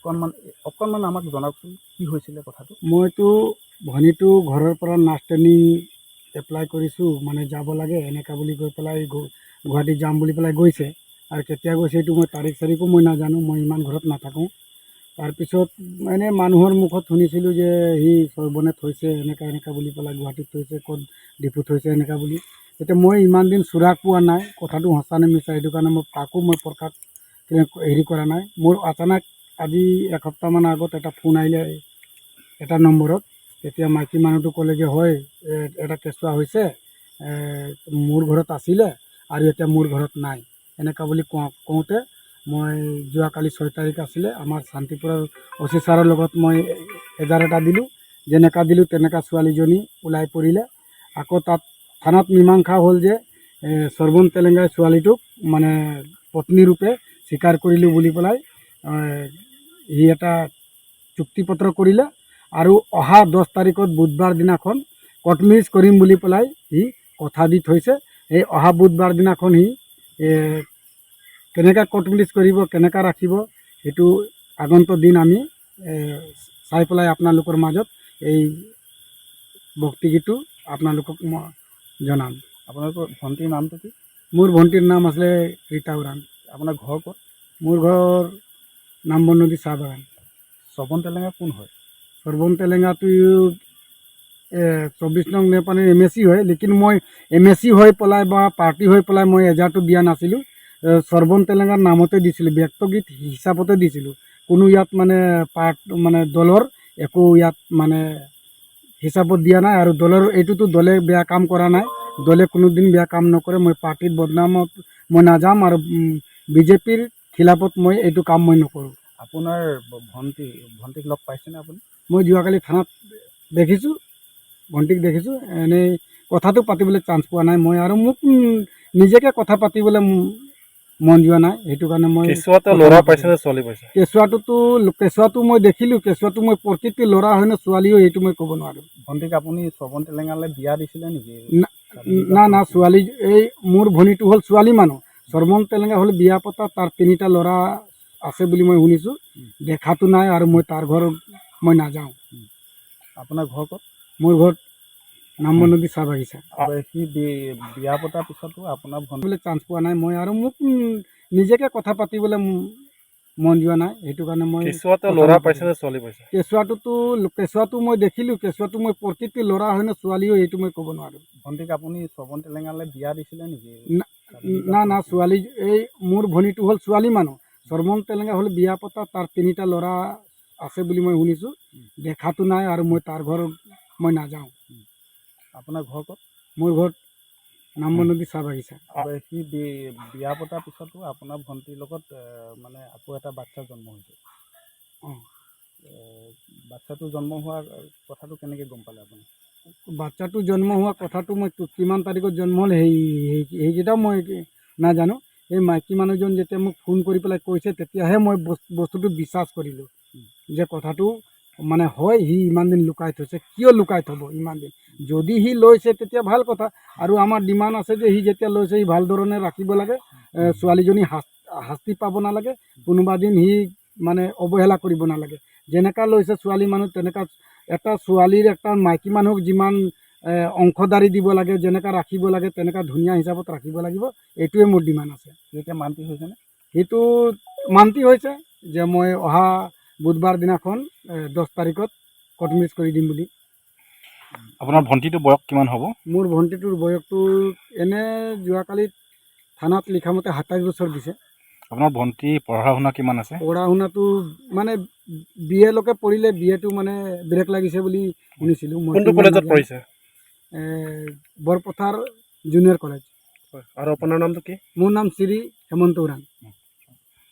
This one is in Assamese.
অকণমান আমাক জনাওকচোন, কি হৈছিলে কথাটো? মইতো ভনীটো ঘৰৰ পৰা নাৰ্ছ ট্ৰেইনিং এপ্লাই কৰিছোঁ, মানে যাব লাগে এনেকুৱা বুলি কৈ পেলাই গুৱাহাটী যাম বুলি পেলাই গৈছে। আৰু কেতিয়া গৈছে এইটো মই তাৰিখ চাৰিখো মই নাজানো, মই ইমান ঘৰত নাথাকোঁ। তাৰপিছত এনে মানুহৰ মুখত শুনিছিলোঁ যে সি চৰ্বনে থৈছে এনেকুৱা এনেকুৱা বুলি পেলাই, গুৱাহাটীত থৈছে, ক'ত ডিপুত থৈছে এনেকুৱা বুলি। এতিয়া মই ইমান দিন চোৰাগ পোৱা নাই কথাটো সঁচা নে মিছা, সেইটো কাৰণে মই কাকো মই প্ৰকাশ হেৰি কৰা নাই। মোৰ আচানক আজি এসপ্তাহমান আগত এটা ফোন আহিলে এটা নম্বৰত। তেতিয়া মাইকী মানুহটো ক'লে যে হয়, এটা কেঁচুৱা হৈছে, মোৰ ঘৰত আছিলে আৰু এতিয়া মোৰ ঘৰত নাই, এনেকুৱা বুলি কওঁতে মই যোৱাকালি 6 তাৰিখ আছিলে, আমাৰ শান্তিপুৰৰ অ' চি ছাৰৰ লগত মই এজাৰ এটা দিলোঁ। যেনেকুৱা দিলোঁ তেনেকুৱা ছোৱালীজনী ওলাই পৰিলে। আকৌ তাত থানাত মীমাংসা হ'ল যে শ্ৰৱণ তেলেংগাই ছোৱালীটোক মানে পত্নীৰূপে স্বীকাৰ কৰিলোঁ বুলি পেলাই সি এটা চুক্তিপত্ৰ কৰিলে আৰু অহা 10 তাৰিখত বুধবাৰ দিনাখন কৰ্ট মেৰিজ কৰিম বুলি পেলাই সি কথা দি থৈছে। সেই অহা বুধবাৰ দিনাখন সি কেনেকৈ কৰ্ট মেৰিজ কৰিব, কেনেকৈ ৰাখিব, সেইটো আগন্তুক দিন আমি চাই পেলাই আপোনালোকৰ মাজত এই বক্তব্যটো আপোনালোকক মই জনাম। আপোনালোকৰ ভণ্টিৰ নামটো কি? মোৰ ভণ্টিৰ নাম আছিলে ৰীতা ওৰাং। আপোনাৰ ঘৰ ক'ত? মোৰ ঘৰ নামবৰ নদী চাহ বাগান। শ্ৰৱণ তেলেঙা কোন হয়? শ্ৰৱণ তেলেঙাটো 24 নং নেপালীৰ এম এ চি হয়। লেকিন মই এম এ চি হৈ পেলাই বা পাৰ্টি হৈ পেলাই মই এজাহাৰটো দিয়া নাছিলোঁ। শ্ৰৱণ তেলেঙাৰ নামতে দিছিলোঁ, ব্যক্তিগত হিচাপতে দিছিলোঁ। কোনো ইয়াত মানে পাৰ্ট মানে দলৰ একো ইয়াত মানে হিচাপত দিয়া নাই। আৰু দলৰ এইটোতো দলে বেয়া কাম কৰা নাই, দলে কোনোদিন বেয়া কাম নকৰে। মই পাৰ্টিত বদনামত মই নাযাম আৰু বিজেপিৰ খিলাপত মই এইটো কাম মই নকৰোঁ। আপোনাৰ ভণ্টিক লগ পাইছেনে আপুনি? মই যোৱাকালি থানাত দেখিছোঁ, ভণ্টিক দেখিছোঁ। এনেই কথাটো পাতিবলৈ চান্স পোৱা নাই মই আৰু মোক নিজকে কথা পাতিবলৈ মন যোৱা নাই, সেইটো কাৰণে মই কেঁচুৱাটো কথা ল'ৰা নাপাতিলোঁ। পাইছে নে ছোৱালী পাইছে? কেঁচুৱাটো মই দেখিলোঁ, কেঁচুৱাটো মই প্ৰকৃতিৰ ল'ৰা হয় নে ছোৱালী হয় সেইটো মই ক'ব নোৱাৰোঁ। ভণ্টিক আপুনি শ্ৰৱণ তেলেঙালৈ বিয়া দিছিলে নেকি? না না, ছোৱালী এই মোৰ ভনীটো হ'ল ছোৱালী মানুহ। শ্ৰৱণ তেলেঙা হ'ল বিয়া পতা, তাৰ তিনিটা ল'ৰা আছে বুলি মই শুনিছোঁ, দেখাটো নাই আৰু মই তাৰ ঘৰ মই নাযাওঁ। আপোনাৰ ঘৰ ক'ত? মোৰ ঘৰত নামবৰ নদী চাহ বাগিচা। সি বিয়া পতাৰ পিছতো আপোনাৰ ভণ্টি পাতিবলৈ চান্স পোৱা নাই মই আৰু মোক নিজকে কথা পাতিবলৈ মন যোৱা নাই, সেইটো কাৰণে মই কেঁচুৱাটো কথা ল'ৰা নাপাতিলোঁ। পাইছে নে ছোৱালী পাইছে? কেঁচুৱাটো মই দেখিলোঁ, কেঁচুৱাটো মই প্ৰকৃতিৰ ল'ৰা হয় নে ছোৱালী হয় সেইটো মই ক'ব নোৱাৰোঁ। ভণ্টিক আপুনি শ্ৰৱণ তেলেঙালৈ বিয়া দিছিলে নেকি? না না, ছোৱালী এই মোৰ ভনীটো হ'ল ছোৱালী মানুহ। শ্ৰৱণ তেলেঙা হ'ল বিয়া পতা, তাৰ তিনিটা ল'ৰা আছে বুলি মই শুনিছোঁ, দেখাটো নাই আৰু মই তাৰ ঘৰ মই নাযাওঁ। আপোনাৰ ঘৰ ক'ত? মোৰ ঘৰত নামবৰ নদী চাহ বাগিচা। সি বিয়া পতাৰ পিছতো আপোনাৰ ভণ্টিৰ লগত মানে আকৌ এটা বাচ্ছা জন্ম হৈছে। অঁ। বাচ্ছাটো জন্ম হোৱাৰ কথাটো কেনেকৈ গম পালে আপুনি? বাচ্ছাটো জন্ম হোৱা কথাটো মই কিমান তাৰিখত জন্ম হ'ল সেইকেইটাও মই নাজানো। এই মাইকী মানুহজন যেতিয়া মোক ফোন কৰি পেলাই কৈছে, তেতিয়াহে মই বস্তুটো বিশ্বাস কৰিলোঁ যে কথাটো মানে হয়। সি ইমান দিন লুকাই থৈছে, কিয় লুকাই থ'ব ইমান দিন? যদি সি লৈছে তেতিয়া ভাল কথা। আৰু আমাৰ ডিমাণ্ড আছে যে সি যেতিয়া লৈছে সি ভাল ধৰণে ৰাখিব লাগে, ছোৱালীজনী শাস্তি পাব নালাগে, কোনোবা দিন সি মানে অৱহেলা কৰিব নালাগে। যেনেকুৱা লৈছে ছোৱালী মানুহ, তেনেকুৱা এটা ছোৱালীৰ এটা মাইকী মানুহক যিমান অংশদাৰী দিব লাগে, যেনেকুৱা ৰাখিব লাগে, তেনেকুৱা ধুনীয়া হিচাপত ৰাখিব লাগিব। এইটোৱে মোৰ ডিমাণ্ড আছে। সি এতিয়া মান্তি হৈছেনে? সেইটো মান্তি হৈছে যে মই অহা বুধবাৰ দিনাখন 10 তাৰিখত কৰ্ট মেৰিজ কৰি দিম বুলি। আপোনাৰ ভণ্টিটোৰ বয়স কিমান হ'ব? মোৰ ভণ্টিটোৰ বয়সটো এনে যোৱাকালি থানাত লিখা মতে 27 বছৰ দিছে। আপোনাৰ ভণ্টি পঢ়া শুনা কিমান আছে? পঢ়া শুনাটো মানে বি এলৈকে পঢ়িলে, বি এটো মানে ব্ৰেক লাগিছে বুলি শুনিছিলোঁ মই। কোনটো ইমান কলেজত নাজানো। পঢ়িছে? Borpathar junior college. আৰু আপোনাৰ নামটো কি? মোৰ নাম শ্ৰী হেমন্ত ওৰাং।